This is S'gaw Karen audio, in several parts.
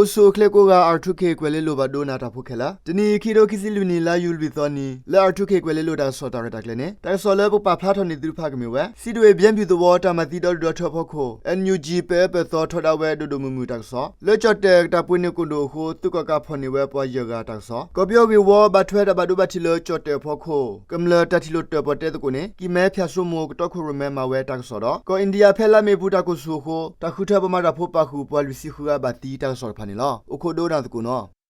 အိၣ်ဆူၣ်အိၣ်ချ့ကိးဂၤ R two K ကွဲၤလ့လိၤဘၣ်ဒိနၤတၢ်ဖိခဲလၢာ်, တနံၤအံၤ ခံထိခံဆံလွံၢ်နံၣ် လါယူၤလွံၢ်သီနံၤ လၢ R two K ကွဲၤလ့လိၤတၢ်ကစီၣ်တၢ်ရဲၣ်တၢ်ကျဲၤန့ၣ် တၢ်ကစီၣ်လၢပပာ်ဖျါထီၣ်န့ၢ်သုတဖၣ်ကမ့ၢ်ဝဲ စံးတ့ၢ် ဘံၣ်ဖၠူၣ်သဝီ တၢ်မၤသံဒီဒူၣ်ဒီထၢအဖီခိၣ် NUG ပၢအၢပၢသီထီဒါဝဲဒိၣ်ဒိၣ်မုၢ်မုၢ်တၢ်ကစီၣ်, လၢကၠီၣ်တဲၣ်တၢ်ပှ့ၤန့ၢ်ကိၣ်ဒိၣ်အဃိ သုးကီၣ်ကးဖီၣ်န့ၢ်ဝဲပှၤယဲၢ်ဂၤတၢ်ကစီၣ်, ကီၢ်ပယီၤဂ့ၢ်ဝီ ဘၣ်ထွဲတၢ်ဘၣ်ဒိဘၣ်ထံးလၢကၠီၣ်တဲၣ်အဖီခိၣ် ကမျၢၢ်တၢ်ထံၣ်လိာ်တၢၣ်ပီၣ်တဲသကိးန့ၣ် ကံၢ်မဲဖၠၣ်စိမိၤကတီခိၣ်ရိၣ်မဲမၤဝဲတၢ်ကစီၣ်ဒီး ကီၢ်အ့ၣ်ဒံယါဖဲလါမ့ၤအပူၤတၢ်ကိၢ်ဆူၣ်အဃိ တၢ်ဃုထၢပှၤမၤတၢ်ဖိပာ်ဃုာ်ပှၤလွံၢ်ဆံဃုဂၤဘၣ်သံတၢ်ကစီၣ်တဖၣ်န့ၣ်လီၤ. အိၣ်ခိးဒိကနၣ်သကိးနီၤ.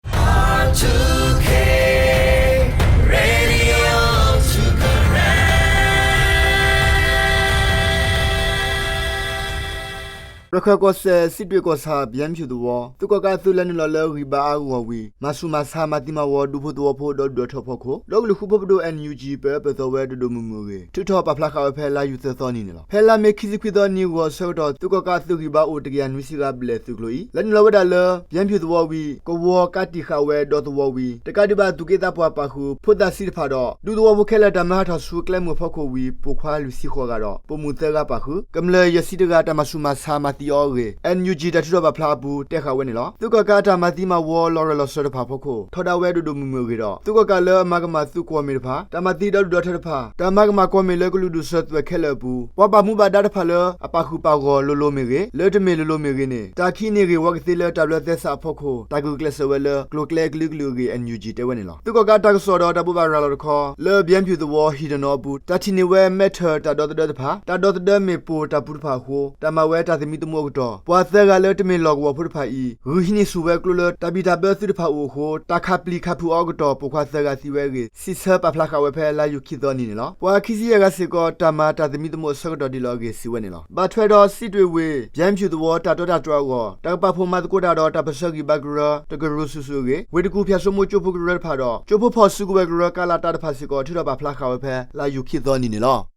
ရခၢၣ်ကီၢ်စဲၣ် စံးတ့ၢ်ကီၢ်ဆၣ် ဘံၣ်ဖၠူၣ်သဝီ သုးကီၣ်ကးအသုးလဲၤနုာ်လီၤလၢဂံၢ်ဘါအါဂီၢ်ဝံၤ မၤဆူၣ်မၤဆါမၤသံမၤဝီဒူဖိသဝီဖိဒီဒူၣ်ဒီထၢအဖီခိၣ် ဒီကလုာ်ဃူဖိးပဒိၣ် NUG ပၢအၢပၢသီဝဲဒိၣ်ဒိၣ်မုၢ်မုၢ်အဂ့ၢ် ထုးထီၣ်ပာ်ဖျါဃာ်ဝဲဖဲလါယူၤသၢသီနံၤန့ၣ်လီၤ. ဖဲလါမ့ၤခံဆံခွံသီနံၤဂီၤအဆၢကတီၢ် သုးကီၣ်ကးအသုးဂံၢ်ဘါအိၣ်တကယၤနွံဆံဂၤဘျဲၣ်သုးကျိၤအံၤ လဲၤနုာ်လီၤဝဲဒၣ်လၢ ဘံၣ်ဖၠူၣ်သဝီဝံၤ ကဝီၤကးတံာ်ဃာ်ဝဲဒီသဝီဝံၤ တကးဒံးဘၣ်သူၣ်က့သးပှၢ်ပာ်ဃုာ် ဖိသၣ်ဆံးတဖၣ်ဒီး ဒူသဝီဖိခဲလၢာ်တၢ်မၢဟးထီၣ်ဆူကျဲမုၢ်အဖီခိၣ်ဝံၤ ပိာ်ခွါလွံၢ်ဆံဃိးဂၤဒီး ပိာ်မုၣ်သၢဂၤပာ်ဃုာ် ကမျၢၢ်ယဲၢ်ဆံတဂၤတၢ်မၤဆူၣ်မၤဆါမၤသံအီၤအဂ့ၢ် NUG တၢ်ထုးထီၣ်ပာ်ဖျါအပူၤ တဲဃာ်ဝဲန့ၣ်လီၤ. သုးကီၣ်ကးအတၢ်မၤသံမၤဝီလီၤရၢၢ်လီၤစၢၤတဖၣ်အဖီခိၣ် ထီဒါဝဲဒိၣ်ဒိၣ်မုၢ်မုၢ်အဂ့ၢ်ဒီး သုးကီၣ်ကးလၢအမၤကမၣ်သုးကွီၢ်မ့ၣ်တဖၣ် တၢ်မၤသံဒီဒူၣ်ဒီထၢတဖၣ် တၢ်မၤကမၣ်ကွီၢ်မ့ၣ်လၢကလုာ်ဒူၣ်စၢၤသွဲၣ်ခဲလၢာ်အပူၤ ပှၤဘၣ်မူဘၣ်ဒါတဖၣ်လၢအပာ်ဃုာ်ပာ်ဂီၢ်လိၤလိၤမ့ၢ်ဂ့ၤ လၢတမ့ၢ်လိၤလိၤမ့ၢ်ဂ့ၤန့ၣ် တၢ်ကဟံးန့ၢ်ဂ့ၢ်ဝီကသ့လၢတၢ်ဘျၢသဲစးအဖီခိၣ် တၢ်ဂုာ်ကျဲးစၢးဝဲလၢ ကျိၤကျဲအကလုာ်ကလုာ်အဂ့ၢ် NUG တဲဝဲန့ၣ်လီၤ. သုးကီၣ်ကးတၢ်ကစီၣ်ဒီးတၢ်ဘိးဘၣ်ရၤလီၤတခီ လၢဘံၣ်ဖၠူၣ်သဝီဟံၣ်တနီၤအပူၤ တၢ်ထံၣ်န့ၢ်ဝဲမဲထၢၣ်တၢ်ဒီသဒၢတဖၣ် တၢ်ဒီသဒၢမ့ၣ်ပိၢ်တၢ်ဒီသဒၢတဖၣ် တၢ်မၤဝဲတၢ်သမံသမိးအကတီၢ် ပှၤသၢဂၤလၢတမ့ၢ်လီၢ်ကဝီၤဖိတဖၣ်အံၤ ဂုာ်ဟံးန့ၢ်ဆူၣ်ဝဲကျိလၢတၢ်ဘံၣ်တၢ်ဘၢသုးတဖၣ်အိၣ်အဃိ တၢ်ခးပျံၤခးဖုးအီၤအကတီၢ် ပိာ်ခွါသၢဂၤသံဝဲအဂ့ၢ် စံးဆၢပာ်ဖျါဃာ်ဝဲဖဲလါယူၤခံသီနံၤန့ၣ်လီၤ. ပှၤခံဆံယဲၢ်ဂၤစ့ၢ်ကီး တၢ်မၤတၢ်သမံသမိးအဆၢကတီၢ်ဒံးလီၤအဂ့ၢ် စံးဝဲန့ၣ်လီၤ. ဘၣ်ထွဲဒီးစံးတွ့ၣ်ဝ့ၢ် ဘံၣ်ဖၠူၣ်သဝီတၢ်တီတၢ်တြီၤအဂီၢ် တၢ်ကပာ်ဖှိၣ်မၤသကိးတၢ်ဒီး တၢ်ပၢၢ်ဆၢဂံၢ်ဘါကရၢ တကရူၢ်စုာ်စုာ်အဂ့ၢ် ဝ့ၢ်တကူၣ်ဖၠၣ်စိမိၤကၠိဖိကရၢတဖၣ်ဒီး ကၠိဖိဖီၣ်စုကဝဲၤကရၢ ကလတ တဖၣ်စ့ၢ်ကီး ထုးထီၣ်ပာ်ဖျါဃာ်ဝဲဖဲလါယူၤခံသီနံၤန့ၣ်လီၤ.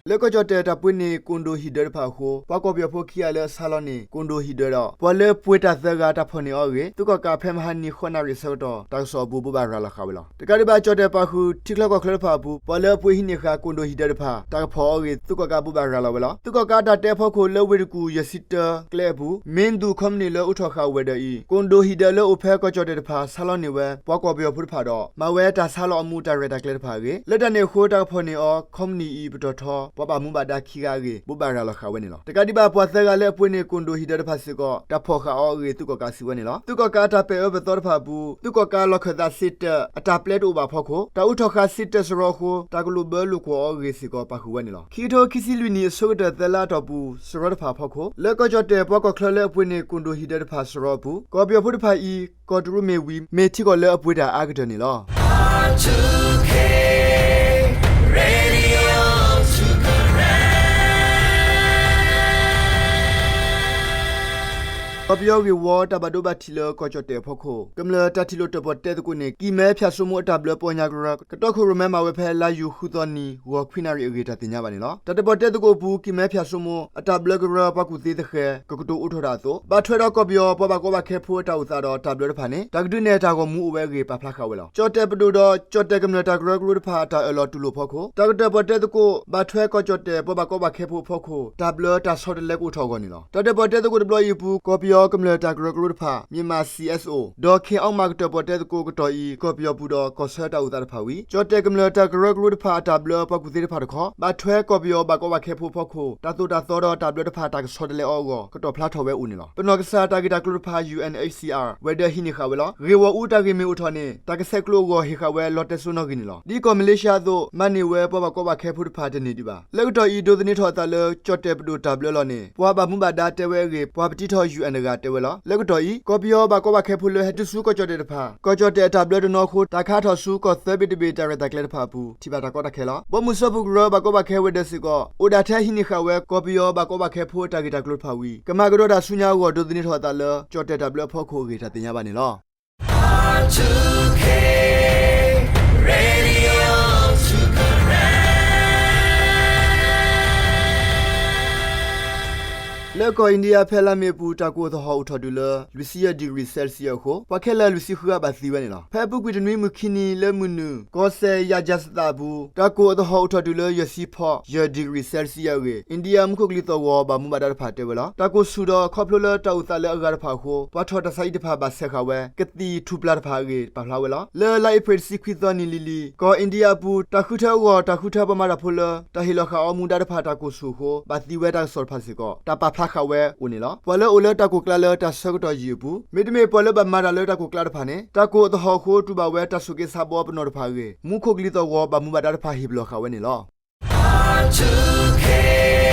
လၢကီၢ်ကၠီၣ်တဲၣ်တၢ်ပှ့ၤန့ၢ်ကိၣ်ဒိၣ်ဟံၣ်ဒၢတဖၣ်အဃိ ပှၤကီၢ်ပယီၤဖိခံဂၤလၢအဆါလီၤန့ၢ် ကိၣ်ဒိၣ်ဟံၣ်ဒၢဒီး ပှၤလၢပှ့ၤတၢ်သၢဂၤတၢ်ဖီၣ်န့ၢ်အီၤအဂ့ၢ် သုးကီၣ်ကးဖဲမဟါနံၤဃိးနၣ်ရံၣ်အဆၢကတီၢ် တၢ်ကစီၣ်အပူၤ ဘိးဘၣ်ရၤလီၤဃာ်ဝဲလီၤ. တကးဒံးဘၣ်ကၠီၣ်တဲၣ်ပာ်ဃုာ် ထံချၢကီၢ်ချၢတဖၣ်အပူၤ ပှၤလၢအပှ့ၤဟံးန့ၢ်ဃာ်ကိၣ်ဒိၣ်ဟံၣ်ဒၢတဖၣ် တၢ်ကဖီၣ်အီၤအဂ့ၢ် သုးကီၣ်ကးဘိးဘၣ်ရၤလီၤဝဲလီၤ. သုးကီၣ်ကးတၢ်တဲအဖီခိၣ်လၢဝ့ၢ်တကူၣ်ယဲၢ်ဆံတၢကျဲအပူၤ မ့ၢ်ဒူၣ်ခီပနံၣ်လၢအိးထီၣ်ဃာ်ဝဲၤဒၢးအံၤ ကိၣ်ဒိၣ်ဟံၣ်ဒၢလၢအိၣ်ဖဲကီၢ်ကၠီၣ်တဲၣ်တဖၣ် ဆါလီၤန့ၢ်ဝဲ ပှၤကီၢ်ပယီၤဖိတဖၣ်ဒီး မၤဝဲတၢ်ဆါလီၤအမူးတၢ်ရဲၣ်တၢ်ကျဲၤတဖၣ်အဂ့ၢ် လၢတၢ်န့ၣ်အဃိ တၢ်ကဖီၣ်န့ၢ်အီၤ ခီပနံၣ်အံၤပတီၢ်ထီ ပှၤဘၣ်မူဘၣ်ဒါခံဂၤအဂ့ၢ် ဘိးဘၣ်ရၤလီၤဃာ်ဝဲန့ၣ်လီၤ. တကးဒံးဘၣ်ပှၤသၢဂၤလၢအပှ့ၤန့ၢ်ကိၣ်ဒိၣ်ဟံၣ်ဒၢတဖၣ်စ့ၢ်ကီး တၢ်ဖီၣ်ဃာ်အီၤအဂ့ၢ် သုးကီၣ်ကးစံးဝဲန့ၣ်လီၤ. သုးကီၣ်ကးအတၢ်ပဲာ်အၢပဲာ်သီတဖၣ်အပူၤ သုးကီၣ်ကးလီၢ်ခၢၣ်သးစ့တၢး အတၢ်ပျဲတအိၣ်ဘၣ်အဖီခိၣ် တၢ်အူထီၣ်ဃာ်စ့တၢးစရီအဃိ တၢ်ကလိာ်ဘၢလိာ်ကွီၢ်အီၤအဂ့ၢ်စ့ၢ်ကီး ပာ်ဃုာ်ဝဲန့ၣ်လီၤ. ခံကထိခံဆံလွံၢ်နံၣ် အဆိကတၢၢ်သၢလါအတီၢ်ပူၤ စရီတဖၣ်အဖီခိၣ် လၢကီၢ်ကၠီၣ်တဲၣ်ပှၤကီၢ်ချၢလၢအပှ့ၤန့ၢ်ကိၣ်ဒိၣ်ဟံၣ်ဒၢတဖၣ်စရီအပူၤ ကီၢ်ပယီၤဖိတဖၣ်အံၤ ကီၢ်တရူးမ့ၢ်ဝံၤ မ့ၢ်ထံကီၢ်လၢအပှ့ၤတၢ်အါကတၢၢ်န့ၣ်လီၤ. ကီၢ်ပယီၤဂ့ၢ်ဝီတၢ်ဘၣ်ဒိဘၣ်ထံးလၢကီၢ်ကၠီၣ်တဲၣ်အဖီခိၣ် ကမျၢၢ်တၢ်ထံၣ်လိာ်တၢၣ်ပီၣ်တဲသကိးန့ၣ် ကံၢ်မဲဖၠၣ်စိမိၤအတၢ်ဘျၢပီညါကရၢ ကတီခိၣ်ရိၣ်မဲမၤဝဲဖဲလါယူၤဃုသီနံၤ ဂီၤခွံနၣ်ရံၣ်အဂ့ၢ် တၢ်သ့ၣ်ညါဘၣ်န့ၣ်လီၤ. တၢ်တၢၣ်ပီၣ်တဲသကိးအပူၤ ကံၢ်မဲဖၠၣ်စိမိၤ အတၢ်ဘျၢကရၢ ပှၤကူၣ်သ့သဃဲၤ ကကတိၤအိးထီၣ်တၢ်အသိး ဘၣ်ထွဲဒီးကီၢ်ပယီၤ ပှၤဘၣ်ကီဘၣ်ခဲဖိအတၢ်အိၣ်သးဒီးတၢ်ဘျၢတဖၣ်န့ၣ် တၢ်ကဒုးနဲၣ်တၢ်ဂီၤမူအိၣ်ဝဲအဂ့ၢ် ပာ်ဖျါဃာ်ဝဲလီၤ. ကၠီၣ်တဲၣ်ပဒိၣ်ဒီး ကၠီၣ်တဲၣ်ကမျၢၢ်တၢ်ကရၢကရိတဖၣ် တၢ်အၢၣ်လီၤတူၢ်လိာ်အဖီခိၣ် တၢ်ကတၢၣ်ပီၣ်တဲသကိး ဘၣ်ထွဲကီၢ်ကၠီၣ်တဲၣ် ပှၤဘၣ်ကီဘၣ်ခဲဖိအဖီခိၣ် တၢ်ဘျၢတၢ်ဆီတလဲကအိၣ်ထီၣ်အဂီၢ်န့ၣ်လီၤ. တၢ်တၢၣ်ပီၣ်တဲသကိးတဘျီအံၤအပူၤ ကီၢ်ပယီၤကမျၢၢ်တၢ်ကရၢကရိတဖၣ် Myanmar C S O ဒီး ခ့ၣ်အီမး ကတၢၣ်ပီၣ်တဲသကိးကတီၢ်အံၤ ကီၢ်ပယီၤပူၤဒီး ကီၢ်ဆၢတၢ်အိၣ်သးတဖၣ်ဝံၤ ကၠီၣ်တဲၣ်ကမျၢၢ်တၢ်ကရၢကရိတဖၣ်အတၢ်ဘျၢပှၤကူၣ်သ့တဖၣ်တခီ ဘၣ်ထွဲကီၢ်ပယီၤဘၣ်ကီဘၣ်ခဲဖိအဖီခိၣ် တၢ်သိၣ်တၢ်သီဒီးတၢ်ဘျၢတဖၣ်တၢ်ကဆီတလဲအီၤအဂီၢ် ကတီၢ်ဖျါထီၣ်ဝဲအိၣ်န့ၣ်လီၤ. ပနီၢ်ကစၢ်တၢ်ဂ့ၢ်တၢ်ကျိၤတဖၣ် U N H C R ဝဲၤဒၢးဟံးန့ၢ်ဃာ်ဝဲလီၤ. ဂ့ၢ်ဂီၢ်အူတၢ်ဂ့ၢ်မ့ၢ်အိၣ်ထီၣ်န့ၣ် တၢ်ကဆဲးကျိးအဂီၢ်ဟ့ၣ်ဃာ်ဝဲလီၤတဲာ်စိနီၣ်ဂံၢ်န့ၣ်လီၤ. ဒ်ကီၢ်မလ့ၡါအသိး မၤန့ၢ်ဝဲပှၤဘၣ်ကီဘၣ်ခဲဖိတဖၣ်တန့ၢ်ဒံးဘၣ်. လၢကတီၢ်အံၤ ဒိးသန့ၤထီၣ်အသးလၢ ကၠီၣ်တဲၣ်ပဒိၣ်တၢ်ဘျၢလီၤန့ၣ် ပှၤဘၣ်မူဘၣ်ဒါတဲဝဲအဂ့ၢ် ပှၤပတံထီၣ် U N တဂၤတဲဝဲလီၤ. လၢကတီၢ်အံၤ ကီၢ်ပယီၤဘၣ်ကီဘၣ်ခဲဖိလၢဟဲတုၤဆူကီၢ်ကၠီၣ်တဲၣ်တဖၣ် ကီၢ်ကၠီၣ်တဲၣ်အတၢ်ဘျၢတနီၤအဃိ တၢ်ခးထီၣ်ဆူကီၢ်သၢဘ့ၣ်တဘ့ၣ်တၢ်ရဲၣ်တၢ်ကျဲၤတဖၣ်အပူၤ ထံၣ်ဘၣ်တၢ်ကီတၢ်ခဲလီၤ. ဘီမုၢ်စၢဖှိၣ်ကရၢဘၣ်ကီဘၣ်ခဲဝဲၤဒၢးစ့ၢ်ကီး အိၣ်ဒၣ်ထဲဟံးန့ၢ်ဃာ်ဝဲ ကီၢ်ပယီၤဘၣ်ကီဘၣ်ခဲဖိအတၢ်ဂ့ၢ်တၢ်ကျိၤတဖၣ်ဝံၤ ကမၤကဒီးတၢ်ဆူညါအဂီၢ် ဒိးသန့ၤထီၣ်အသးလၢ ကၠီၣ်တဲၣ်တၢ်ဘျၢအဖီခိၣ်အဂ့ၢ် တၢ်သ့ၣ်ညါဘၣ်န့ၣ်လီၤ. လၢကီၢ်အ့ဒံယါဖဲလါမ့ၤအပူၤ တၢ်ကိၢ်အသဟီၣ်အိၣ်ထီၣ်တုၤလၢ လွံၢ်ဆံယဲၢ် degree Celsius အဃိ ပှၤခဲလၢာ်လွံၢ်ဆံဃုဂၤဘၣ်သံဝဲန့ၣ်လီၤ. ဖဲအပူၤကွံာ်တနွံမုၢ်ခံနံၤလၢမုၢ်နုာ် ကီၢ်စဲၣ် Rajasthan အပူၤ တၢ်ကိၢ်အသဟီၣ်အိၣ်ထီၣ်တုၤလၢ ယဲၢ်ဆံဖီ ယဲၢ် degree Celsius အဂ့ၢ် အ့ဒံယါမူခိၣ်ကလံၤသီၣ်ဂီၤဘၣ်မူဘၣ်ဒါတဖၣ်တဲဝဲလီၤ. တၢ်ကိၢ်ဆူၣ်ဒီးခီဖျိလၢတၢ်အိၣ်သးလၢအဂၤတဖၣ်အဃိ ပှၤထီၣ်တၢ်ဆါဟံၣ်တဖၣ်ဘၣ်ဆဲးဃာ်ဝဲ ကသံၣ်ထူၣ်ပျၢ်တဖၣ်အဂ့ၢ် ပာ်ဖျါဝဲလီၤ. လၢလါအ့ဖြ့ၣ်တဆံခွံသီနံၤလံၤလံၤ ကီၢ်အ့ဒံယါအပူၤ တၢ်ဃုထၢအဂီၢ် တၢ်ဃုထၢပှၤမၤတၢ်ဖိလၢ တၢ်ဟ့ၣ်လီၤဃာ်အီၤမူဒါတဖၣ်တၢ်ကိၢ်ဆူၣ်အဃိ ဘၣ်သံဝဲတၢ်ကစီၣ်တဖၣ်စ့ၢ်ကီး တၢ်ပာ်ဖျါဃာ်ဝဲအိၣ်န့ၣ်လီၤ. ပှၤလၢအိၣ်လၢတၢ်ကိၢ်ကျါလၢတၢ်ဆၢကတီၢ်ယံာ်အပူၤ မ့တမ့ၢ်ပှၤလၢဘၣ်မၤတၢ်လၢတၢ်ကိၢ်ကျါတဖၣ်န့ၣ် တၢ်ကိၢ်အသဟီၣ်အဃိ တူၢ်ဘၣ်ဝဲတၢ်ဆိၣ်က့ဆါဘီပနီၣ်တဖၣ်အဂ့ၢ် မူခိၣ်ကလံၤသီၣ်ဂီၤဘၣ်မူဘၣ်ဒါတဖၣ်ဟ့ၣ်ပလီၢ်ဃာ်ဝဲန့ၣ်လီၤ.